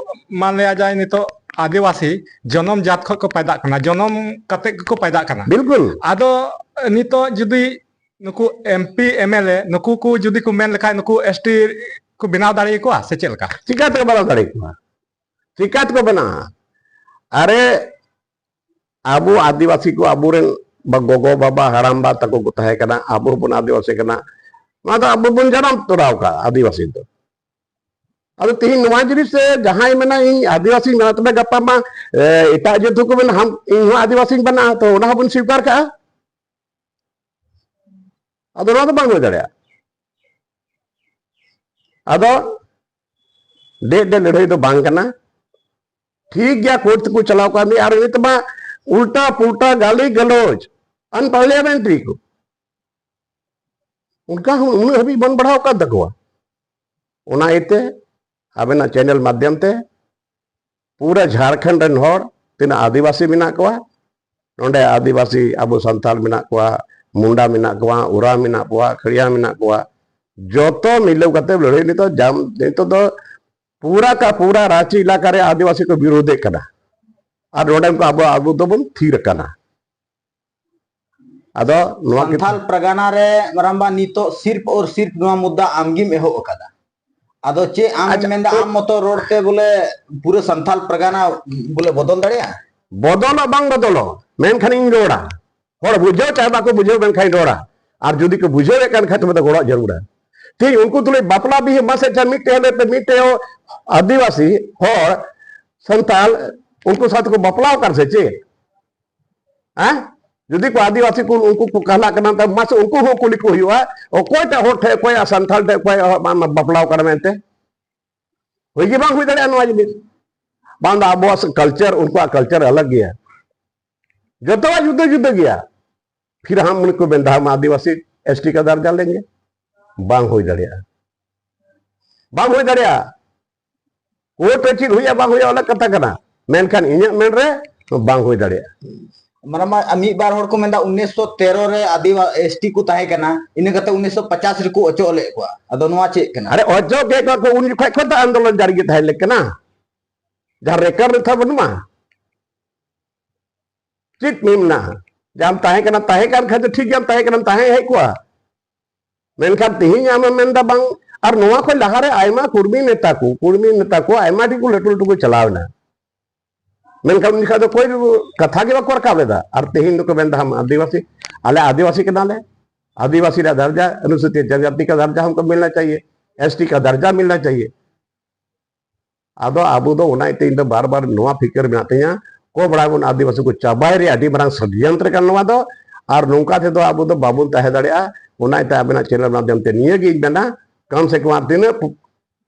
ᱢᱟᱱ ᱞᱤᱭᱟ ᱡᱟᱭ ᱱᱤᱛᱚᱜ ᱟᱹᱫᱤᱵᱟᱹᱥᱤ ᱡᱚᱱᱚᱢ ᱡᱟᱛ ᱠᱷᱚᱱ ᱠᱚ ᱯᱟᱭᱫᱟᱜ ᱠᱟᱱᱟ, ᱡᱚᱱᱚᱢ ᱠᱟᱛᱮ ᱜᱮᱠᱚ ᱯᱟᱭᱫᱟᱜ ᱠᱟᱱᱟ᱾ ᱵᱤᱞᱠᱩᱞ᱾ ᱟᱫᱚ ᱱᱤᱛᱚᱜ ᱡᱩᱫᱤ ᱱᱩᱠᱩ ᱮᱢᱯᱤ ᱮᱢᱮᱞᱮ ᱱᱩᱠᱩ ᱠᱚ ᱡᱩᱫᱤ ᱠᱚ ᱢᱮᱱ ᱞᱮᱠᱷᱟᱡ ᱱᱩᱠᱩ ᱮᱥᱴᱤ ᱠᱚ ᱵᱮᱱᱟᱣ ᱫᱟᱲᱮᱭᱟᱠᱚᱣᱟ ᱥᱮ ᱪᱮᱫ ᱞᱮᱠᱟ? ᱪᱤᱠᱟᱹᱛᱮ ᱵᱮᱱᱟᱣ ᱫᱟᱲᱮᱭᱟᱠᱚᱣᱟ? ᱪᱤᱠᱟᱹ ᱛᱮᱠᱚ ᱵᱮᱱᱟᱜᱼᱟ? ᱟᱨᱮ, ᱟᱵᱚ ᱟᱹᱫᱤᱵᱟᱹᱥᱤ ᱠᱚ ᱟᱵᱚᱨᱮᱱ ᱵᱟ-, ᱜᱚᱜᱚ ᱵᱟᱵᱟ ᱦᱟᱲᱟᱢ ᱵᱟ ᱛᱟᱠᱚ ᱠᱚ ᱛᱟᱦᱮᱸ ᱠᱟᱱᱟ, ᱟᱵᱚ ᱦᱚᱸᱵᱚᱱ ᱟᱹᱫᱤᱵᱟᱹᱥᱤ ᱠᱟᱱᱟ, ᱱᱚᱣᱟ ᱫᱚ ᱟᱵᱚ ᱵᱚᱱ ᱡᱟᱱᱟᱢ ᱛᱚᱨᱟᱣ ᱠᱟᱜᱼᱟ ᱟᱹᱫᱤᱵᱟᱹᱥᱤ ᱫᱚ᱾ ᱟᱫᱚ ᱛᱮᱦᱮᱧ ᱱᱚᱣᱟ ᱡᱤᱱᱤᱥ ᱨᱮ ᱡᱟᱦᱟᱸᱭ ᱢᱮᱱᱟ ᱤᱧ ᱟᱹᱫᱤᱵᱟᱹᱥᱤᱧ ᱢᱮᱱᱟ, ᱛᱚᱵᱮ ᱜᱟᱯᱟ ᱢᱟ, ᱮ, ᱮᱴᱟᱜ ᱡᱟᱹᱛ ᱦᱚᱸᱠᱚ ᱢᱮᱱᱟ ᱦᱟᱢ, ᱤᱧ ᱦᱚᱸ ᱟᱹᱫᱤᱵᱟᱹᱥᱤᱧ ᱵᱮᱱᱟᱜᱼᱟ, ᱛᱚ ᱚᱱᱟ ᱦᱚᱸᱵᱚᱱ ᱥᱤᱠᱟᱨ ᱠᱟᱜᱼᱟ᱾ ᱟᱫᱚ ᱱᱚᱣᱟ ᱫᱚ ᱵᱟᱝ ᱦᱩᱭ ᱫᱟᱲᱮᱭᱟᱜᱼᱟ᱾ ᱟᱫᱚ ᱰᱮ ᱰᱮ ᱞᱟᱹᱲᱦᱟᱹᱭ ᱫᱚ ᱵᱟᱝ ᱠᱟᱱᱟ᱾ ᱴᱷᱤᱠ ᱜᱮᱭᱟ, ᱠᱳᱨᱴ ᱛᱮᱠᱚ ᱪᱟᱞᱟᱣ ᱠᱟᱱ ᱜᱮᱭᱟ, ᱟᱨ ᱱᱤᱛ ᱢᱟ ᱩᱞᱴᱟ ᱯᱩᱞᱴᱟ ᱜᱟᱹᱞᱤ ᱜᱟᱞᱚᱪ, ᱟᱱᱯᱟᱨᱞᱤᱭᱟᱢᱮᱱᱴᱨᱤ ᱠᱚ᱾ ᱚᱱᱠᱟ ᱦᱚᱸ ᱩᱱᱟᱹᱜ ᱦᱟᱹᱵᱤᱡ ᱵᱟᱝ ᱵᱟᱲᱦᱟᱣ ᱠᱟᱱ ᱛᱟᱠᱚᱣᱟ᱾ ᱚᱱᱟ ᱤᱭᱟᱹᱛᱮ ᱟᱵᱮᱱᱟᱜ ᱪᱮᱱᱮᱞ ᱢᱟᱫᱽᱫᱷᱚᱢ ᱛᱮ ᱯᱩᱨᱟᱹ ᱡᱷᱟᱲᱠᱷᱚᱸᱰ ᱨᱮᱱ ᱦᱚᱲ ᱛᱤᱱᱟᱹᱜ ᱟᱹᱫᱤᱵᱟᱹᱥᱤ ᱢᱮᱱᱟᱜ ᱠᱚᱣᱟ, ᱱᱚᱰᱮ ᱟᱹᱫᱤᱵᱟᱹᱥᱤ ᱟᱵᱚ ᱥᱟᱱᱛᱟᱲ ᱢᱮᱱᱟᱜ ᱠᱚᱣᱟ, ᱢᱩᱱᱰᱟ ᱢᱮᱱᱟᱜ ᱠᱚᱣᱟ, ᱳᱨᱟᱣ ᱢᱮᱱᱟᱜ ᱠᱚᱣᱟ, ᱠᱷᱟᱲᱭᱟ ᱢᱮᱱᱟᱜ ᱠᱚᱣᱟ, ᱡᱚᱛᱚ ᱢᱤᱞᱟᱹᱣ ᱠᱟᱛᱮ ᱞᱟᱹᱲᱦᱟᱹᱭ ᱱᱤᱛᱚᱜ ᱡᱟᱢ-, ᱱᱤᱛᱚᱜ ᱫᱚ ᱯᱩᱨᱟ ᱠᱟ ᱯᱩᱨᱟ ᱨᱟᱸᱪᱤ ᱮᱞᱟᱠᱟ ᱨᱮ ᱟᱹᱫᱤᱵᱟᱹᱥᱤ ᱠᱚ ᱵᱤᱨᱳᱫᱷᱮᱫ ᱠᱟᱱᱟ᱾ ᱟᱨ ᱱᱚᱰᱮ ᱠᱚ ᱟᱵᱚ, ᱟᱵᱚ ᱫᱚᱵᱚᱱ ᱛᱷᱤᱨ ᱟᱠᱟᱱᱟ᱾ ᱟᱫᱚ ᱱᱚᱣᱟ ᱠᱤ- ᱥᱟᱱᱛᱷᱟᱞ ᱯᱨᱟᱜᱟᱱᱟ ᱨᱮ ᱢᱟᱨᱟᱝᱵᱟ ᱱᱤᱛᱚᱜ ᱥᱤᱨᱯ ᱚᱨ ᱥᱤᱨᱯ ᱱᱚᱣᱟ ᱢᱩᱫᱽᱫᱟ ᱟᱢᱜᱮᱢ ᱮᱦᱚᱵ ᱟᱠᱟᱫᱟ᱾ ᱟᱫᱚ ᱪᱮᱫ ᱟᱢ ᱟᱪᱪᱷᱟ, ᱢᱮᱱᱫᱟ, ᱛᱚ- ᱟᱢ ᱢᱚᱛᱚ ᱨᱚᱲ ᱛᱮ ᱵᱚᱞᱮ ᱯᱩᱨᱟᱹ ᱥᱟᱱᱛᱷᱟᱞ ᱯᱨᱟᱜᱟᱱᱟ ᱵᱚᱞᱮ ᱵᱚᱫᱚᱞ ᱫᱟᱲᱮᱭᱟᱜᱼᱟ? ᱵᱚᱫᱚᱞᱚᱜ ᱵᱟᱝ ᱵᱚᱫᱚᱞᱚᱜ, ᱢᱮᱱᱠᱷᱟᱱ ᱤᱧ ᱨᱚᱲᱟ᱾ ᱦᱚᱲ ᱵᱩᱡᱷᱟᱹᱣ ᱪᱟᱦᱮ ᱵᱟᱠᱚ ᱵᱩᱡᱷᱟᱹᱣ, ᱢᱮᱱᱠᱷᱟᱱ ᱤᱧ ᱨᱚᱲᱟ᱾ ᱟᱨ ᱡᱩᱫᱤ ᱠᱚ ᱵᱩᱡᱷᱟᱹᱣᱮᱫ ᱠᱟᱱ ᱠᱷᱟᱡ, ᱛᱚᱵᱮ ᱫᱚ ᱜᱚᱲᱚ ᱡᱟᱹᱨᱩᱲᱟ᱾ ᱛᱮᱦᱮᱧ ᱩᱱᱠᱩ ᱛᱩᱞᱩᱡ ᱵᱟᱯᱞᱟ ᱵᱤᱦᱟᱹ ᱢᱟᱥᱮ ᱪᱮ ᱢᱤᱫᱴᱮᱡ ᱦᱚᱲ ᱛᱮ ᱢᱤᱫᱴᱮᱡ ᱟᱹᱫᱤᱵᱟᱹᱥᱤ ᱦᱚᱲ, ᱥᱟᱱᱛᱟᱲ, ᱩᱱᱠᱩ ᱥᱟᱶ ᱛᱮᱠᱚ ᱵᱟᱯᱞᱟ ᱟᱠᱟᱱ ᱥᱮ ᱪᱮᱫ? ᱦᱮᱸ? ᱡᱩᱫᱤ ᱠᱚ ᱟᱹᱫᱤᱵᱟᱹᱥᱤ ᱠᱚ ᱩᱱᱠᱩ ᱠᱚ ᱠᱟᱦᱞᱟᱜ ᱠᱟᱱᱟ, ᱛᱚ ᱢᱟᱥᱮ ᱩᱱᱠᱩ ᱦᱚᱸ ᱠᱩᱞᱤ ᱠᱚ ᱦᱩᱭᱩᱜᱼᱟ, ᱚᱠᱚᱭᱴᱟᱜ ᱦᱚᱲ ᱴᱷᱮᱡ, ᱚᱠᱚᱭᱟᱜ ᱥᱟᱱᱛᱟᱲ ᱴᱷᱮᱡ, ᱚᱠᱚᱭᱟᱜ ᱵᱟᱯᱞᱟᱣ ᱠᱟᱱᱟ ᱢᱮᱱᱛᱮ᱾ ᱦᱩᱭ ᱜᱮ ᱵᱟᱝ ᱦᱩᱭ ᱫᱟᱲᱮᱭᱟᱜᱼᱟ ᱱᱚᱣᱟ ᱡᱤᱱᱤᱥ᱾ ᱵᱟᱝ ᱫᱚ ᱟᱵᱚᱣᱟᱜ culture, ᱩᱱᱠᱩᱣᱟᱜ culture ᱟᱞᱟᱜᱽ ᱜᱮᱭᱟ, ᱡᱚᱛᱚᱣᱟᱜ ᱡᱩᱫᱟᱹ ᱡᱩᱫᱟᱹ ᱜᱮᱭᱟ᱾ ᱯᱷᱤᱨ ᱦᱟᱢ ᱩᱱᱠᱩ ᱢᱮᱱᱫᱟ ᱦᱟᱢ ᱟᱹᱫᱤᱵᱟᱹᱥᱤ, ᱮᱥ ᱴᱤ ᱠᱟ ᱫᱟᱨᱡᱟ ᱞᱮᱝᱜᱮ, ᱵᱟᱝ ᱦᱩᱭ ᱫᱟᱲᱮᱭᱟᱜᱼᱟ, ᱵᱟᱝ ᱦᱩᱭ ᱫᱟᱲᱮᱭᱟᱜᱼᱟ᱾ ᱠᱳᱨᱴ ᱨᱮ ᱪᱮᱫ ᱦᱩᱭᱩᱜᱼᱟ ᱵᱟᱝ ᱦᱩᱭᱩᱜᱼᱟ ᱚᱱᱟ ᱠᱟᱛᱷᱟ ᱠᱟᱱᱟ, ᱢᱮᱱᱠᱷᱟᱱ ᱤᱧᱟᱹᱜ ᱢᱮᱱ ᱨᱮ ᱵᱟᱝ ᱦᱩᱭ ᱫᱟᱲᱮᱭᱟᱜᱼᱟ᱾ ᱢᱟᱱᱮ ᱢᱟ, ᱢᱤᱫ ᱵᱟᱨ ᱦᱚᱲ ᱠᱚ ᱢᱮᱱᱫᱟ ᱩᱱᱤᱥᱥᱚ ᱛᱮᱨᱚ ᱨᱮ ᱟᱹᱫᱤᱵᱟ ᱮᱥ ᱴᱤ ᱠᱚ ᱛᱟᱦᱮᱸ ᱠᱟᱱᱟ, ᱤᱱᱟᱹ ᱠᱟᱛᱮ ᱩᱱᱤᱥᱥᱚ ᱯᱚᱪᱟᱥ ᱨᱮᱠᱚ ᱚᱪᱚᱜ ᱞᱮᱫ ᱠᱚᱣᱟ᱾ ᱟᱫᱚ ᱱᱚᱣᱟ ᱪᱮᱫ ᱠᱟᱱᱟ? ᱟᱨᱮ ᱚᱪᱚᱜ ᱠᱮᱫ ᱠᱚᱣᱟ ᱠᱚ, ᱩᱱ ᱡᱚᱠᱷᱚᱡ ᱠᱷᱚᱱ ᱫᱚ ᱟᱱᱫᱳᱞᱚᱱ ᱡᱟᱹᱨᱤ ᱜᱮ ᱛᱟᱦᱮᱸ ᱞᱮᱱ ᱠᱟᱱᱟ, ᱡᱟᱦᱟᱸ ᱨᱮᱠᱚᱨᱰ ᱨᱮ ᱛᱷᱚ ᱵᱟᱹᱱᱩᱜᱼᱟ᱾ ᱪᱮᱫ ᱢᱮᱱᱟᱜᱼᱟ? ᱡᱮ ᱟᱢ ᱛᱟᱦᱮᱸ ᱠᱟᱱᱟ, ᱛᱟᱦᱮᱸ ᱠᱟᱱ ᱠᱷᱟᱡ ᱫᱚ ᱴᱷᱤᱠ ᱜᱮᱭᱟᱢ ᱛᱟᱦᱮᱸ ᱠᱟᱱᱟ, ᱛᱟᱦᱮᱸ ᱦᱮᱡ ᱠᱚᱜᱼᱟ᱾ ᱢᱮᱱᱠᱷᱟᱱ ᱛᱮᱦᱮᱧ ᱟᱢᱮᱢ ᱢᱮᱱᱫᱟ ᱵᱟᱝ, ᱟᱨ ᱱᱚᱣᱟ ᱠᱷᱚᱱ ᱞᱟᱦᱟᱨᱮ ᱟᱭᱢᱟ ᱠᱩᱲᱢᱤ ᱱᱮᱛᱟ ᱠᱚ, ᱠᱩᱲᱢᱤ ᱱᱮᱛᱟ ᱠᱚ ᱟᱭᱢᱟ ᱰᱷᱮᱨ ᱠᱚ ᱞᱟᱹᱴᱩ ᱞᱟᱹᱴᱩ ᱠᱚ ᱪᱟᱞᱟᱣ ᱮᱱᱟ, ᱢᱮᱱᱠᱷᱟᱱ ᱩᱱ ᱡᱚᱠᱷᱟᱡ ᱫᱚ ᱚᱠᱚᱭ ᱠᱟᱛᱷᱟ ᱜᱮ ᱵᱟᱠᱚ ᱨᱟᱠᱟᱵ ᱞᱮᱫᱟ᱾ ᱟᱨ ᱛᱮᱦᱮᱧ ᱫᱚᱠᱚ ᱢᱮᱱᱫᱟ ᱦᱟᱢ ᱟᱹᱫᱤᱵᱟᱹᱥᱤ, ᱟᱞᱮ ᱟᱹᱫᱤᱵᱟᱹᱥᱤ ᱠᱟᱱᱟᱞᱮ, ᱟᱹᱫᱤᱵᱟᱹᱥᱤ ᱨᱮᱭᱟᱜ ᱫᱟᱨᱡᱟ, ᱚᱱᱩᱥᱩᱪᱤᱛ ᱡᱟᱱᱡᱟᱛᱤ ᱠᱟ ᱫᱟᱨᱡᱟ ᱦᱟᱢᱠᱚ ᱢᱤᱞᱱᱟ ᱪᱟᱦᱤᱭᱮ, ᱮᱥ ᱴᱤ ᱠᱟ ᱫᱟᱨᱡᱟ ᱢᱤᱞᱱᱟ ᱪᱟᱦᱤᱭᱮ᱾ ᱟᱫᱚ ᱟᱵᱚ ᱫᱚ ᱚᱱᱟ ᱤᱭᱟᱹᱛᱮ ᱤᱧ ᱫᱚ ᱵᱟᱨ ᱵᱟᱨ ᱱᱚᱣᱟ ᱯᱷᱤᱠᱟᱨ ᱢᱮᱱᱟᱜ ᱛᱤᱧᱟ, ᱠᱚ ᱵᱟᱲᱟᱭ ᱵᱚᱱ ᱟᱹᱫᱤᱵᱟᱹᱥᱤ ᱠᱚ ᱪᱟᱵᱟᱭ ᱨᱮᱭᱟᱜ ᱟᱹᱰᱤ ᱢᱟᱨᱟᱝ ᱥᱚᱰᱭᱚᱱᱛᱨᱚ ᱠᱟᱱᱟ ᱱᱚᱣᱟ ᱫᱚ, ᱟᱨ ᱱᱚᱝᱠᱟ ᱛᱮᱫᱚ ᱟᱵᱚ ᱫᱚ ᱵᱟᱵᱚᱱ ᱛᱟᱦᱮᱸ ᱫᱟᱲᱮᱭᱟᱜᱼᱟ᱾ ᱚᱱᱟ ᱤᱭᱟᱹᱛᱮ ᱟᱵᱮᱱᱟᱜ ᱪᱮᱱᱮᱞ ᱢᱟᱫᱽᱫᱷᱚᱢ ᱛᱮ ᱱᱤᱭᱟᱹ ᱜᱮ ᱤᱧ ᱢᱮᱱᱟ, ᱠᱚᱢ ᱥᱮ ᱠᱚᱢ ᱟᱨ ᱛᱤᱱᱟᱹᱜ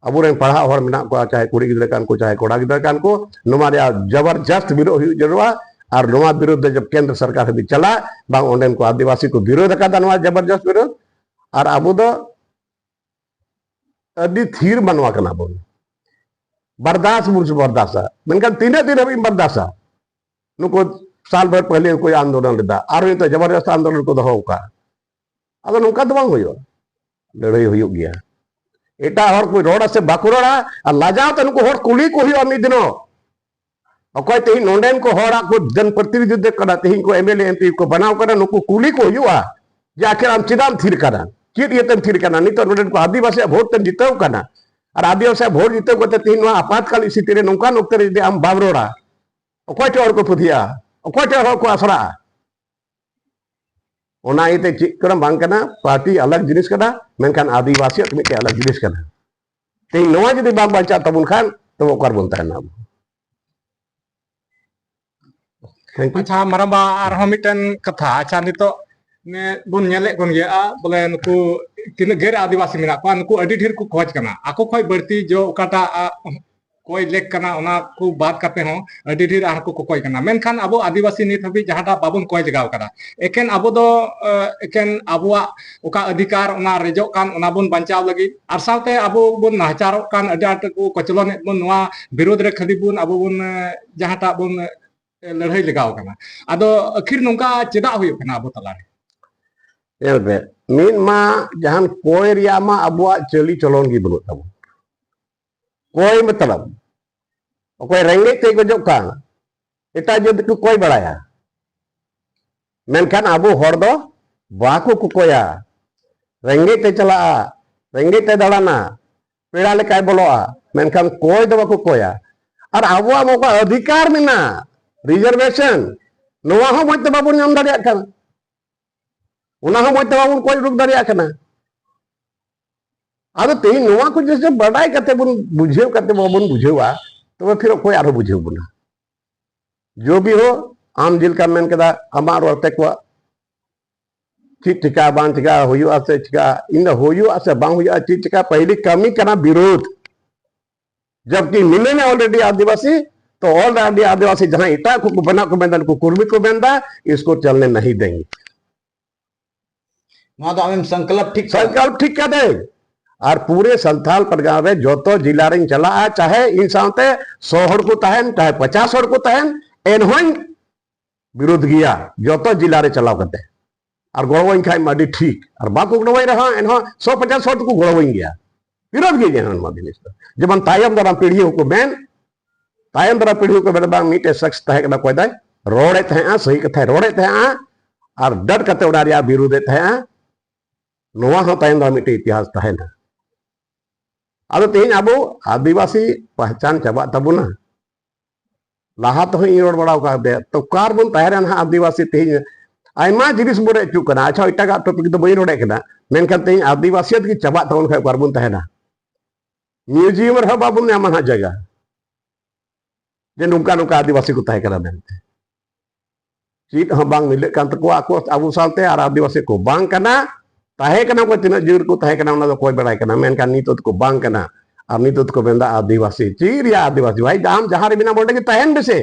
ᱟᱵᱚᱨᱮᱱ ᱯᱟᱲᱦᱟᱜ ᱦᱚᱲ ᱢᱮᱱᱟᱜ ᱠᱚᱣᱟ, ᱪᱟᱦᱮ ᱠᱩᱲᱤ ᱜᱤᱫᱽᱨᱟᱹ ᱠᱟᱱ ᱠᱚ, ᱪᱟᱦᱮ ᱠᱚᱲᱟ ᱜᱤᱫᱽᱨᱟᱹ ᱠᱟᱱ ᱠᱚ, ᱱᱚᱣᱟ ᱨᱮᱭᱟᱜ ᱡᱚᱵᱚᱨᱡᱚᱥᱛ ᱵᱤᱨᱳᱫ ᱦᱩᱭᱩᱜ ᱡᱟᱹᱨᱩᱲᱟ᱾ ᱟᱨ ᱱᱚᱣᱟ ᱵᱤᱨᱳᱫ ᱫᱚ ᱡᱚᱵ ᱠᱮᱱᱫᱨᱚ ᱥᱚᱨᱠᱟᱨ ᱦᱟᱹᱵᱤᱡ ᱪᱟᱞᱟᱜ, ᱵᱟᱝ ᱚᱸᱰᱮᱱ ᱠᱚ ᱟᱹᱫᱤᱵᱟᱹᱥᱤ ᱠᱚ ᱵᱤᱨᱳᱫ ᱟᱠᱟᱫᱟ ᱱᱚᱣᱟ ᱡᱚᱵᱚᱨᱡᱚᱥᱛ ᱵᱤᱨᱳᱫ᱾ ᱟᱨ ᱟᱵᱚ ᱫᱚ ᱟᱹᱰᱤ ᱛᱷᱤᱨ ᱢᱟᱱᱣᱟ ᱠᱟᱱᱟ ᱵᱚᱱ, ᱵᱟᱨᱫᱟᱥ ᱵᱚᱱ ᱵᱟᱨᱫᱟᱥᱟ, ᱢᱮᱱᱠᱷᱟᱱ ᱛᱤᱱᱟᱹᱜ ᱫᱤᱱ ᱦᱟᱹᱵᱤᱡ ᱮᱢ ᱵᱟᱨᱫᱟᱥᱟ? ᱱᱩᱠᱩ ᱥᱟᱞ ᱵᱷᱚᱨ ᱯᱟᱦᱞᱮ ᱠᱚ ᱟᱱᱫᱳᱞᱚᱱ ᱞᱮᱫᱟ, ᱟᱨᱦᱚᱸ ᱱᱤᱛᱚᱜ ᱡᱚᱵᱚᱨᱫᱚᱥᱛ ᱟᱱᱫᱳᱞᱚᱱ ᱠᱚ ᱫᱚᱦᱚ ᱟᱠᱟᱫ᱾ ᱟᱫᱚ ᱱᱚᱝᱠᱟ ᱫᱚ ᱵᱟᱝ ᱦᱩᱭᱩᱜᱼᱟ, ᱞᱟᱹᱲᱦᱟᱹᱭ ᱦᱩᱭᱩᱜ ᱜᱮᱭᱟ᱾ ᱮᱴᱟᱜ ᱦᱚᱲ ᱠᱚ ᱨᱚᱲᱟ ᱥᱮ ᱵᱟᱠᱚ ᱨᱚᱲᱟ, ᱟᱨ ᱞᱟᱡᱟᱣ ᱛᱮ ᱱᱩᱠᱩ ᱦᱚᱲ ᱠᱩᱞᱤ ᱠᱚ ᱦᱩᱭᱩᱜᱼᱟ ᱢᱤᱫ ᱫᱤᱱᱚᱜ᱾ ᱚᱠᱚᱭ ᱛᱮᱦᱮᱧ ᱱᱚᱰᱮᱱ ᱠᱚ ᱦᱚᱲᱟᱜ ᱠᱚ ᱡᱚᱱ ᱯᱨᱚᱛᱤᱱᱤᱫᱷᱤ ᱠᱟᱱᱟ, ᱛᱮᱦᱮᱧ ᱠᱚ M L A M P ᱠᱚ ᱵᱮᱱᱟᱣ ᱠᱟᱱᱟ, ᱱᱩᱠᱩ ᱠᱩᱞᱤ ᱠᱚ ᱦᱩᱭᱩᱜᱼᱟ ᱡᱮ ᱟᱹᱠᱷᱤᱨ ᱟᱢ ᱪᱮᱫᱟᱜ ᱮᱢ ᱛᱷᱤᱨ ᱠᱟᱱᱟ, ᱪᱮᱫ ᱤᱭᱟᱹᱛᱮᱢ ᱛᱷᱤᱨ ᱠᱟᱱᱟ? ᱱᱤᱛᱚᱜ ᱱᱚᱰᱮᱱ ᱠᱚ ᱟᱹᱫᱤᱵᱟᱹᱥᱤᱭᱟᱜ ᱵᱷᱳᱴ ᱛᱮᱢ ᱡᱤᱛᱟᱹᱣ ᱠᱟᱱᱟ, ᱟᱨ ᱟᱹᱫᱤᱵᱟᱹᱥᱤᱭᱟᱜ ᱵᱷᱳᱴ ᱡᱤᱛᱟᱹᱣ ᱠᱟᱛᱮ ᱛᱮᱦᱮᱧ ᱱᱚᱣᱟ ᱟᱯᱟᱛᱠᱟᱞ ᱥᱛᱷᱤᱛᱤ ᱨᱮ ᱱᱚᱝᱠᱟᱱ ᱚᱠᱛᱮ ᱨᱮ ᱡᱩᱫᱤ ᱟᱢ ᱵᱟᱢ ᱨᱚᱲᱟ, ᱚᱠᱚᱭ ᱴᱷᱮᱱ ᱦᱚᱲ ᱠᱚ ᱯᱩᱛᱷᱤᱜᱼᱟ? ᱚᱠᱚᱭ ᱴᱷᱮᱱ ᱦᱚᱲ ᱠᱚ ᱟᱥᱲᱟᱜᱼᱟ? ᱚᱱᱟ ᱤᱭᱟᱹᱛᱮ ᱪᱮᱫ ᱠᱟᱱᱟ ᱵᱟᱝ ᱠᱟᱱᱟ, ᱯᱟᱨᱴᱤ ᱟᱞᱟᱜᱽ ᱡᱤᱱᱤᱥ ᱠᱟᱱᱟ, ᱢᱮᱱᱠᱷᱟᱱ ᱟᱹᱫᱤᱵᱟᱹᱥᱤᱭᱟᱜ ᱢᱤᱫᱴᱮᱱ ᱟᱞᱟᱜᱽ ᱡᱤᱱᱤᱥ ᱠᱟᱱᱟ᱾ ᱛᱮᱦᱮᱧ ᱱᱚᱣᱟ ᱡᱩᱫᱤ ᱵᱟᱝ ᱵᱟᱧᱪᱟᱜ ᱛᱟᱵᱚᱱ ᱠᱷᱟᱱ, ᱛᱚᱵᱮ ᱚᱠᱟ ᱨᱮᱵᱚᱱ ᱛᱟᱦᱮᱱᱟ ᱟᱵᱚ? Thank you. ᱟᱪᱪᱷᱟ ᱢᱟᱨᱟᱝᱵᱟ, ᱟᱨᱦᱚᱸ ᱢᱤᱫᱴᱮᱱ ᱠᱟᱛᱷᱟ᱾ ᱟᱪᱪᱷᱟ, ᱱᱤᱛᱚᱜ ᱱᱮ ᱵᱚᱱ ᱧᱮᱞᱮᱫ ᱠᱚ ᱜᱮᱭᱟ, ᱵᱚᱞᱮ ᱱᱩᱠᱩ ᱛᱤᱱᱟᱹᱜ ᱜᱮᱨ ᱟᱹᱫᱤᱵᱟᱹᱥᱤ ᱢᱮᱱᱟᱜ ᱠᱚᱣᱟ, ᱱᱩᱠᱩ ᱟᱹᱰᱤ ᱰᱷᱮᱨ ᱠᱚ ᱠᱷᱚᱡᱽ ᱠᱟᱱᱟ᱾ ᱟᱠᱚ ᱠᱷᱚᱡ ᱵᱟᱹᱲᱛᱤ ᱡᱚ ᱚᱠᱟᱴᱟᱜ, ᱟ, ᱠᱚᱭ ᱞᱮᱠ ᱠᱟᱱᱟ, ᱚᱱᱟ ᱠᱚ ᱵᱟᱫ ᱠᱟᱛᱮ ᱦᱚᱸ ᱟᱹᱰᱤ ᱰᱷᱮᱨ ᱟᱨᱦᱚᱸ ᱠᱚ ᱠᱚᱠᱚᱭ ᱠᱟᱱᱟ᱾ ᱢᱮᱱᱠᱷᱟᱱ ᱟᱵᱚ ᱟᱹᱫᱤᱵᱟᱹᱥᱤ ᱱᱤᱛ ᱦᱟᱹᱵᱤᱡ ᱡᱟᱦᱟᱸᱴᱟᱜ ᱵᱟᱵᱚᱱ ᱠᱚᱭ ᱞᱮᱜᱟᱣ ᱠᱟᱫᱟ᱾ ᱮᱠᱮᱱ ᱟᱵᱚ ᱫᱚ, ᱟ, ᱮᱠᱮᱱ ᱟᱵᱚᱣᱟᱜ ᱚᱠᱟ ᱚᱫᱷᱤᱠᱟᱨ, ᱚᱱᱟ ᱨᱮᱡᱚᱜ ᱠᱟᱱ, ᱚᱱᱟ ᱵᱚᱱ ᱵᱟᱧᱪᱟᱣ ᱞᱟᱹᱜᱤᱫ, ᱟᱨ ᱥᱟᱶᱛᱮ ᱟᱵᱚ ᱵᱚᱱ ᱱᱟᱦᱟᱪᱟᱨᱚᱜ ᱠᱟᱱ, ᱟᱹᱰᱤ ᱟᱸᱴ ᱠᱚ ᱠᱚᱪᱞᱚᱱᱮᱫ ᱵᱚᱱ, ᱱᱚᱣᱟ ᱵᱤᱨᱳᱫᱷ ᱨᱮ ᱠᱷᱟᱹᱞᱤ ᱵᱚᱱ, ᱟᱵᱚ ᱵᱚᱱ, ᱮ, ᱡᱟᱦᱟᱸᱴᱟᱜ ᱵᱚᱱ, ᱮ, ᱞᱟᱹᱲᱦᱟᱹᱭ ᱞᱟᱜᱟᱣ ᱠᱟᱱᱟ᱾ ᱟᱫᱚ ᱟᱹᱠᱷᱤᱨ ᱱᱚᱝᱠᱟ ᱪᱮᱫᱟᱜ ᱦᱩᱭᱩᱜ ᱠᱟᱱᱟ ᱟᱵᱚ ᱛᱟᱞᱟᱨᱮ? ᱧᱮᱞ ᱯᱮ, ᱢᱤᱫ ᱢᱟ ᱡᱟᱦᱟᱱ ᱠᱚᱭ ᱨᱮᱭᱟᱜ ᱢᱟ ᱟᱵᱚᱣᱟᱜ ᱪᱟᱹᱞᱤ ᱪᱚᱞᱚᱱ ᱜᱮ ᱵᱟᱹᱱᱩᱜ ᱛᱟᱵᱚᱱ᱾ ᱠᱚᱭ ᱢᱚᱛᱞᱚᱵ ᱚᱠᱚᱭ ᱨᱮᱸᱜᱮᱡ ᱛᱮ ᱜᱚᱡᱚᱜ ᱠᱟᱱ, ᱮᱴᱟᱜ ᱡᱟᱹᱛ ᱠᱚ ᱠᱚᱭ ᱵᱟᱲᱟᱭᱟ, ᱢᱮᱱᱠᱷᱟᱱ ᱟᱵᱚ ᱦᱚᱲ ᱫᱚ ᱵᱟᱠᱚ ᱠᱚᱠᱚᱭᱟ᱾ ᱨᱮᱸᱜᱮᱡ ᱛᱮ ᱪᱟᱞᱟᱜᱼᱟ, ᱨᱮᱸᱜᱮᱡ ᱛᱮ ᱫᱟᱬᱟᱱᱟ, ᱯᱮᱲᱟ ᱞᱮᱠᱟᱭ ᱵᱚᱞᱚᱜᱼᱟ, ᱢᱮᱱᱠᱷᱟᱱ ᱠᱚᱭ ᱫᱚ ᱵᱟᱠᱚ ᱠᱚᱭᱟ᱾ ᱟᱨ ᱟᱵᱚᱣᱟᱜ ᱚᱠᱟ ᱚᱫᱷᱤᱠᱟᱨ ᱢᱮᱱᱟᱜᱼᱟ, ᱨᱤᱡᱟᱨᱵᱷᱮᱥᱚᱱ, ᱱᱚᱣᱟ ᱦᱚᱸ ᱢᱚᱡᱽ ᱛᱮ ᱵᱟᱵᱚᱱ ᱧᱟᱢ ᱫᱟᱲᱮᱭᱟᱜ ᱠᱟᱱᱟ᱾ ᱚᱱᱟ ᱦᱚᱸ ᱢᱚᱡᱽ ᱛᱮ ᱵᱟᱵᱚᱱ ᱠᱚᱭ ᱩᱰᱩᱠ ᱫᱟᱲᱮᱭᱟᱜ ᱠᱟᱱᱟ᱾ ᱟᱫᱚ ᱛᱮᱦᱮᱧ ᱱᱚᱣᱟ ᱠᱚ ᱡᱩᱫᱤ ᱵᱟᱰᱟᱭ ᱠᱟᱛᱮ ᱵᱚᱱ ᱵᱩᱡᱷᱟᱹᱣ ᱠᱟᱛᱮ ᱵᱟᱵᱚᱱ ᱵᱩᱡᱷᱟᱹᱣᱟ, ᱛᱚᱵᱮ ᱯᱷᱤᱨ ᱚᱠᱚᱭ ᱟᱨᱦᱚᱸ ᱵᱩᱡᱷᱟᱹᱣ ᱵᱚᱱᱟ? ᱡᱚ ᱵᱤ ᱦᱳ, ᱟᱢ ᱡᱮᱞᱮᱠᱟᱢ ᱢᱮᱱ ᱠᱮᱫᱟ, ᱟᱢᱟᱜ ᱨᱚᱲ ᱛᱮ ᱠᱚᱣᱟᱜ ᱪᱮᱫ ᱪᱤᱠᱟ ᱵᱟᱝ ᱪᱤᱠᱟ ᱦᱩᱭᱩᱜᱼᱟ ᱥᱮ ᱪᱤᱠᱟ, ᱤᱧ ᱫᱚ ᱦᱩᱭᱩᱜᱼᱟ ᱥᱮ ᱵᱟᱝ ᱦᱩᱭᱩᱜᱼᱟ, ᱪᱮᱫ ᱪᱤᱠᱟ, ᱯᱟᱹᱦᱤᱞᱤ ᱠᱟᱹᱢᱤ ᱠᱟᱱᱟ ᱵᱤᱨᱳᱫᱷ᱾ ᱡᱚᱵᱠᱤ ᱢᱤᱞᱮ ᱱᱟ already ᱟᱹᱫᱤᱵᱟᱹᱥᱤ, ᱛᱚ already ᱟᱹᱫᱤᱵᱟᱹᱥᱤ ᱡᱟᱦᱟᱸᱭ ᱮᱴᱟᱜ ᱠᱚ ᱵᱮᱱᱟᱣ ᱠᱚ ᱢᱮᱱᱫᱟ, ᱱᱩᱠᱩ ᱠᱩᱨᱢᱤ ᱠᱚ ᱢᱮᱱᱫᱟ, ᱤᱥᱠᱳ ᱪᱚᱞᱱᱮ ᱱᱟᱦᱤ ᱫᱮᱝᱜᱮ᱾ ᱱᱚᱣᱟ ᱫᱚ ᱟᱢᱮᱢ ᱥᱚᱝᱠᱚᱞᱯ ᱴᱷᱤᱠ ᱠᱟᱫᱟ᱾ ᱥᱚᱝᱠᱚᱞᱯ ᱴᱷᱤᱠ ᱠᱟᱫᱟᱹᱧ᱾ ᱟᱨ ᱯᱩᱨᱮ ᱥᱟᱱᱛᱟᱞ ᱯᱟᱨᱜᱟᱱᱟ ᱨᱮ ᱡᱚᱛᱚ ᱡᱤᱞᱟ ᱨᱤᱧ ᱪᱟᱞᱟᱜᱼᱟ, ᱪᱟᱦᱮ ᱤᱧ ᱥᱟᱶᱛᱮ ᱥᱚ ᱦᱚᱲ ᱠᱚ ᱛᱟᱦᱮᱱ, ᱪᱟᱦᱮ ᱯᱚᱪᱟᱥ ᱦᱚᱲ ᱠᱚ ᱛᱟᱦᱮᱱ, ᱮᱱᱦᱚᱸᱧ ᱵᱤᱨᱳᱫᱷ ᱜᱮᱭᱟ ᱡᱚᱛᱚ ᱡᱤᱞᱟ ᱨᱮ ᱪᱟᱞᱟᱣ ᱠᱟᱛᱮ᱾ ᱟᱨ ᱜᱚᱲᱚᱣᱟᱹᱧ ᱠᱷᱟᱡ ᱢᱟ ᱟᱹᱰᱤ ᱴᱷᱤᱠ, ᱟᱨ ᱵᱟᱠᱚ ᱜᱚᱲᱚᱣᱟᱹᱧ ᱨᱮᱦᱚᱸ ᱮᱱᱦᱚᱸ ᱥᱚ ᱯᱚᱪᱟᱥ ᱦᱚᱲ ᱫᱚᱠᱚ ᱜᱚᱲᱚᱣᱟᱹᱧ ᱜᱮᱭᱟ᱾ ᱵᱤᱨᱳᱫᱷ ᱜᱮ ᱧᱮᱞ ᱱᱚᱣᱟ ᱡᱤᱱᱤᱥ ᱫᱚ᱾ ᱡᱮᱢᱚᱱ ᱛᱟᱭᱚᱢ ᱫᱟᱨᱟᱢ ᱯᱤᱲᱦᱤ ᱦᱚᱸᱠᱚ ᱢᱮᱱ, ᱛᱟᱭᱚᱢ ᱫᱟᱨᱟᱢ ᱯᱤᱲᱦᱤ ᱦᱚᱸᱠᱚ ᱢᱮᱱ, ᱵᱟᱝ, ᱢᱤᱫᱴᱮᱡ ᱥᱚᱠᱥ ᱛᱟᱦᱮᱸ ᱠᱟᱱᱟ, ᱚᱠᱚᱭ ᱫᱟᱭ ᱨᱚᱲᱮᱫ ᱛᱟᱦᱮᱸᱜᱼᱟ, ᱥᱟᱹᱦᱤ ᱠᱟᱛᱷᱟᱭ ᱨᱚᱲᱮᱫ ᱛᱟᱦᱮᱸᱜᱼᱟ, ᱟᱨ ᱰᱟᱴ ᱠᱟᱛᱮ ᱚᱱᱟ ᱨᱮᱭᱟᱜ ᱵᱤᱨᱳᱫᱷ ᱮᱫ ᱛᱟᱦᱮᱸᱜᱼᱟ᱾ ᱱᱚᱣᱟ ᱦᱚᱸ ᱛᱟᱭᱚᱢ ᱫᱟᱨᱟᱢ ᱢᱤᱫᱴᱮᱡ ᱤᱛᱤᱦᱟᱥ ᱛᱟᱦᱮᱱᱟ᱾ ᱟᱫᱚ ᱛᱮᱦᱮᱧ ᱟᱵᱚ ᱟᱹᱫᱤᱵᱟᱹᱥᱤ ᱯᱟᱦᱪᱟᱱ ᱪᱟᱵᱟᱜ ᱛᱟᱵᱚᱱᱟ᱾ ᱞᱟᱦᱟ ᱛᱮᱦᱚᱸ ᱤᱧ ᱨᱚᱲ ᱵᱟᱲᱟ ᱟᱠᱟᱫ ᱛᱮ, ᱛᱚ ᱚᱠᱟ ᱨᱮᱵᱚᱱ ᱛᱟᱦᱮᱸ ᱞᱮᱱᱟ ᱦᱟᱸᱜ ᱟᱹᱫᱤᱵᱟᱹᱥᱤ? ᱛᱮᱦᱮᱧ ᱟᱭᱢᱟ ᱡᱤᱱᱤᱥ ᱵᱚᱱ ᱨᱮᱡ ᱦᱚᱪᱚᱜ ᱠᱟᱱᱟ᱾ ᱟᱪᱪᱷᱟ, ᱮᱴᱟᱜᱟᱜ ᱴᱚᱯᱤᱠ ᱫᱚ ᱵᱟᱹᱧ ᱨᱚᱲᱮᱫ ᱠᱟᱱᱟ, ᱢᱮᱱᱠᱷᱟᱱ ᱛᱮᱦᱮᱧ ᱟᱹᱫᱤᱵᱟᱹᱥᱤᱭᱟᱹᱛ ᱜᱮ ᱪᱟᱵᱟᱜ ᱛᱟᱵᱚᱱ ᱠᱷᱟᱱ ᱚᱠᱟ ᱨᱮᱵᱚᱱ ᱛᱟᱦᱮᱱᱟ? ᱢᱤᱭᱩᱡᱤᱭᱟᱢ ᱨᱮᱦᱚᱸ ᱵᱟᱵᱚᱱ ᱧᱟᱢᱟ ᱦᱟᱸᱜ ᱡᱟᱭᱜᱟ, ᱡᱮ ᱱᱚᱝᱠᱟ ᱱᱚᱝᱠᱟ ᱟᱹᱫᱤᱵᱟᱹᱥᱤ ᱠᱚ ᱛᱟᱦᱮᱸ ᱠᱟᱱᱟ ᱢᱮᱱᱛᱮ᱾ ᱪᱮᱫ ᱦᱚᱸ ᱵᱟᱝ ᱢᱤᱞᱟᱹᱜ ᱠᱟᱱ ᱛᱟᱠᱚᱣᱟ ᱟᱠᱚ, ᱟᱵᱚ ᱥᱟᱶᱛᱮ, ᱟᱨ ᱟᱹᱫᱤᱵᱟᱹᱥᱤ ᱠᱚ ᱵᱟᱝ ᱠᱟᱱᱟ᱾ ᱛᱟᱦᱮᱸ ᱠᱟᱱᱟ ᱠᱚ, ᱛᱤᱱᱟᱹᱜ ᱡᱳᱨ ᱠᱚ ᱛᱟᱦᱮᱸ ᱠᱟᱱᱟ, ᱚᱱᱟ ᱫᱚ ᱚᱠᱚᱭ ᱵᱟᱲᱟᱭ ᱠᱟᱱᱟ, ᱢᱮᱱᱠᱷᱟᱱ ᱱᱤᱛᱚᱜ ᱫᱚᱠᱚ ᱵᱟᱝ ᱠᱟᱱᱟ᱾ ᱟᱨ ᱱᱤᱛᱚᱜ ᱫᱚᱠᱚ ᱢᱮᱱᱫᱟ ᱟᱹᱫᱤᱵᱟᱹᱥᱤ᱾ ᱪᱮᱫ ᱨᱮᱭᱟᱜ ᱟᱹᱫᱤᱵᱟᱹᱥᱤ ᱵᱷᱟᱭ? ᱟᱢ ᱡᱟᱦᱟᱸ ᱨᱮ ᱢᱮᱱᱟᱢ ᱚᱸᱰᱮ ᱜᱮ ᱛᱟᱦᱮᱱ ᱢᱮᱥᱮ᱾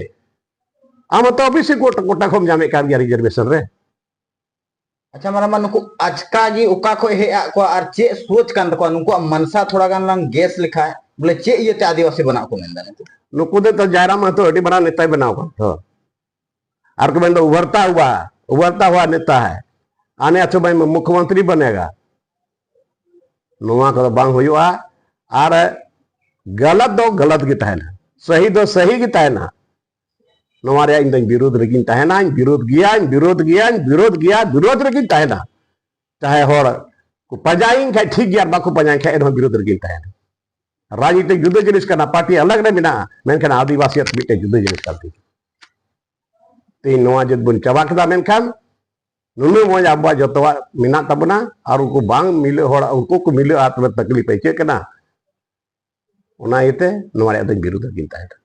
ᱟᱢ ᱦᱚᱸᱛᱚ ᱚᱵᱤᱥᱤ ᱠᱚᱴᱟ, ᱠᱚᱴᱟ ᱠᱷᱚᱱ ᱧᱟᱢᱮᱫ ᱠᱟᱱ ᱜᱮᱭᱟ ᱨᱤᱡᱟᱨᱵᱷᱮᱥᱚᱱ ᱨᱮ᱾ ᱟᱪᱪᱷᱟ ᱢᱟᱨᱟᱢᱟ, ᱱᱩᱠᱩ ᱟᱪᱠᱟ ᱜᱮ ᱚᱠᱟ ᱠᱷᱚᱱ ᱦᱮᱡ ᱟᱫ ᱠᱚᱣᱟ ᱟᱨ ᱪᱮᱫ ᱥᱳᱪ ᱠᱟᱱ ᱛᱟᱠᱚᱣᱟ? ᱱᱩᱠᱩᱣᱟᱜ ᱢᱟᱱᱥᱟ ᱛᱷᱚᱲᱟ ᱜᱟᱱ ᱞᱟᱝ ᱜᱮᱥ ᱞᱮᱠᱷᱟᱡ, ᱵᱚᱞᱮ ᱪᱮᱫ ᱤᱭᱟᱹᱛᱮ ᱟᱹᱫᱤᱵᱟᱹᱥᱤ ᱵᱮᱱᱟᱜ ᱠᱚ ᱢᱮᱱᱫᱟ ᱱᱩᱠᱩ? ᱱᱩᱠᱩ ᱫᱚ ᱛᱚ ᱡᱟᱭᱨᱟᱢ ᱢᱟᱦᱟᱛᱚ ᱟᱹᱰᱤ ᱢᱟᱨᱟᱝ ᱱᱮᱛᱟᱭ ᱵᱮᱱᱟᱣ ᱠᱟᱱ ᱛᱚ, ᱟᱨ ᱠᱚ ᱢᱮᱱᱫᱟ ᱩᱵᱷᱟᱨᱛᱟ ᱦᱩᱣᱟ, ᱩᱵᱷᱟᱨᱛᱟ ᱦᱩᱣᱟ ᱱᱮᱛᱟ ᱦᱟᱭ, ᱟᱱᱮ ᱟᱪᱪᱷᱟ ᱵᱷᱟᱭ ᱢᱩᱠᱷᱭᱚᱢᱚᱱᱛᱨᱤ ᱵᱟᱱᱮᱜᱟ᱾ ᱱᱚᱣᱟ ᱠᱚᱫᱚ ᱵᱟᱝ ᱦᱩᱭᱩᱜᱼᱟ᱾ ᱟᱨ ᱜᱟᱞᱟᱛ ᱫᱚ ᱜᱟᱞᱟᱛ ᱜᱮ ᱛᱟᱦᱮᱱᱟ, ᱥᱟᱹᱦᱤ ᱫᱚ ᱥᱟᱹᱦᱤ ᱜᱮ ᱛᱟᱦᱮᱱᱟ᱾ ᱱᱚᱣᱟ ᱨᱮᱭᱟᱜ ᱤᱧ ᱫᱚᱧ ᱵᱤᱨᱳᱫ ᱨᱮᱜᱤᱧ ᱛᱟᱦᱮᱱᱟ, ᱤᱧ ᱵᱤᱨᱳᱫ ᱜᱮᱭᱟᱧ, ᱵᱤᱨᱳᱫ ᱜᱮᱭᱟᱧ, ᱵᱤᱨᱳᱫ ᱜᱮᱭᱟ, ᱵᱤᱨᱳᱫ ᱨᱮᱜᱤᱧ ᱛᱟᱦᱮᱱᱟ᱾ ᱪᱟᱦᱮ ᱦᱚᱲ ᱠᱚ ᱯᱟᱸᱡᱟᱭᱤᱧ ᱠᱷᱟᱡ ᱴᱷᱤᱠ ᱜᱮᱭᱟ, ᱟᱨ ᱵᱟᱠᱚ ᱯᱟᱸᱡᱟᱭᱤᱧ ᱠᱷᱟᱡ ᱮᱱᱦᱚᱸ ᱵᱤᱨᱳᱫ ᱨᱮᱜᱤᱧ ᱛᱟᱦᱮᱱᱟ᱾ ᱨᱟᱡᱽᱱᱤᱛᱤ ᱡᱩᱫᱟᱹ ᱡᱤᱱᱤᱥ ᱠᱟᱱᱟ, ᱯᱟᱨᱴᱤ ᱟᱞᱟᱜᱽ ᱨᱮ ᱢᱮᱱᱟᱜᱼᱟ, ᱢᱮᱱᱠᱷᱟᱱ ᱟᱹᱫᱤᱵᱟᱹᱥᱤᱭᱟᱛ ᱢᱤᱫᱴᱮᱱ ᱡᱩᱫᱟᱹ ᱡᱤᱱᱤᱥ ᱠᱟᱱ ᱛᱤᱧᱟ᱾ ᱛᱮᱦᱮᱧ ᱱᱚᱣᱟ ᱡᱟᱹᱛ ᱵᱚᱱ ᱪᱟᱵᱟ ᱠᱮᱫᱟ, ᱢᱮᱱᱠᱷᱟᱱ ᱱᱩᱱᱟᱹᱜ ᱢᱚᱡᱽ ᱟᱵᱚᱣᱟᱜ ᱡᱚᱛᱚᱣᱟᱜ ᱢᱮᱱᱟᱜ ᱛᱟᱵᱚᱱᱟ, ᱟᱨ ᱩᱱᱠᱩ ᱵᱟᱝ ᱢᱤᱞᱟᱹᱜ ᱦᱚᱲ, ᱩᱱᱠᱩ ᱠᱚ ᱢᱤᱞᱟᱹᱜᱼᱟ, ᱛᱚᱵᱮ ᱛᱟᱠᱞᱤᱯ ᱟᱹᱭᱠᱟᱹᱜ ᱠᱟᱱᱟ᱾ ᱚᱱᱟ ᱤᱭᱟᱹᱛᱮ ᱱᱚᱣᱟ ᱨᱮᱭᱟᱜ ᱫᱚᱧ ᱵᱤᱨᱩᱫᱷ ᱨᱮᱜᱤᱧ ᱛᱟᱦᱮᱱᱟ᱾